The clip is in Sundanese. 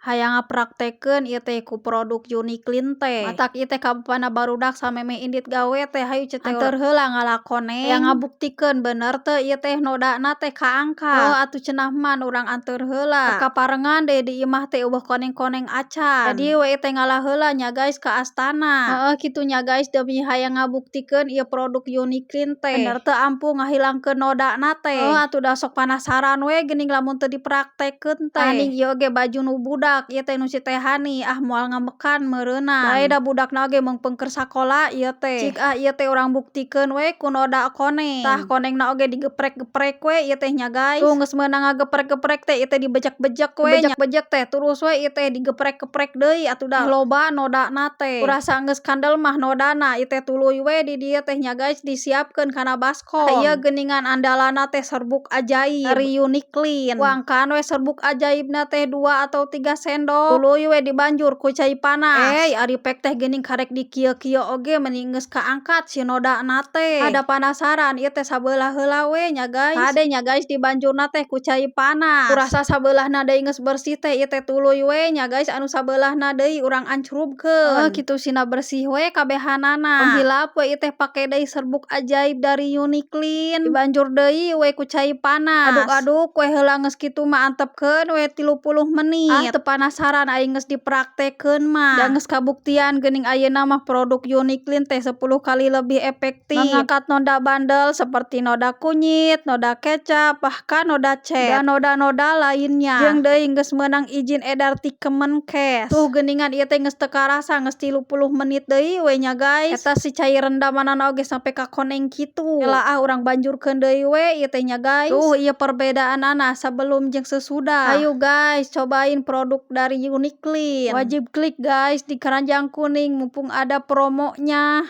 Hayang ngapraktekkeun ieu teh ku produk Uniclean teh. Matak ieu teh ka bapana barudak samemeh indit gawe teh, hayu cenah teh, anteur heula ngala koneng, hayang ngabuktikeun bener teu ieu teh nodana teh kaangkat. Heuh atuh cenah mah urang anteur heula. Kaparengan deui di imah teh euweuh koneng-koneng acan. Jadi we teh ngala heula nya, guys, ka astana. Heueuh kitu nya, guys, demi hayang ngabuktikeun ieu produk Uniclean teh bener teu ampuh ngahilangkeun nodana teh. Heuh atuh da sok panasaran we geuning lamun teu dipraktekkeun teh. Aning ieu oge baju nu budak ieu teh, nu si teh Hani, ah, moal ngambekan meureunnan. Bae da budakna oge meungpeung keur sakola ieu teh. Cik ah, ieu teh urang buktikeun we ku noda koneng. Tah, konengna oge digeprek-geprek we ieu teh nya, guys. Tuh, geus meunang ngageprek-geprek teh, ieu teh dibejek-bejek we nya, bejek teh, terus we ieu teh digeprek-geprek deui atuh da loba nodana teh. Kurasa geus kandel mah nodana, ieu teh tuluy we di dieu teh nya, guys, disiapkeun kana baskom. Ieu geuningan andalanna teh serbuk ajaib dari Uniclean. Tuangkan we serbuk ajaibna teh 2 atau 3 sendok, tuluy we dibanjur ku cai panas. Eh, ari pek teh geuning karek dikieu-kieu oge meuni geus kaangkat si nodana teh. Ada panasaran ieu teh, sabelah heula we nya, guys. Kade nya, guys, dibanjurna teh ku cai panas. Kurasa sabeulahna deui geus bersih teh, ieu teh tuluy we nya, guys, anu sabeulahna deui urang ancrubkeun. Heuh kitu sina bersih we kabehanana. Tong hilap we ieu teh pake deui serbuk ajaib dari Uniclean, dibanjur deui we ku cai panas. Aduk-aduk we heula, geus kitu mah antepkeun we 30 menit. Ah, teu panasaran aing geus dipraktekkeun mah. Da geus kabuktian geuning ayeuna mah produk Uniclean teh 10 kali lebih efektif mengangkat noda bandel seperti noda kunyit, noda kecap, bahkan noda cat, dan noda-noda lainnya. Jeung deui geus meunang izin edar ti Kemenkes. Tuh geuningan ieu teh geus teu karasa geus 30 menit deui we nya, guys. Eta si cai rendamanana oge sampe ka koneng kitu. Heula ah, urang banjurkeun deui we ieu teh nya, guys. Tuh, ieu perbedaanana sebelum jeung sesudah. Ayo guys, cobain produk dari Uniclean. Wajib klik, guys, di keranjang kuning mumpung ada promonya.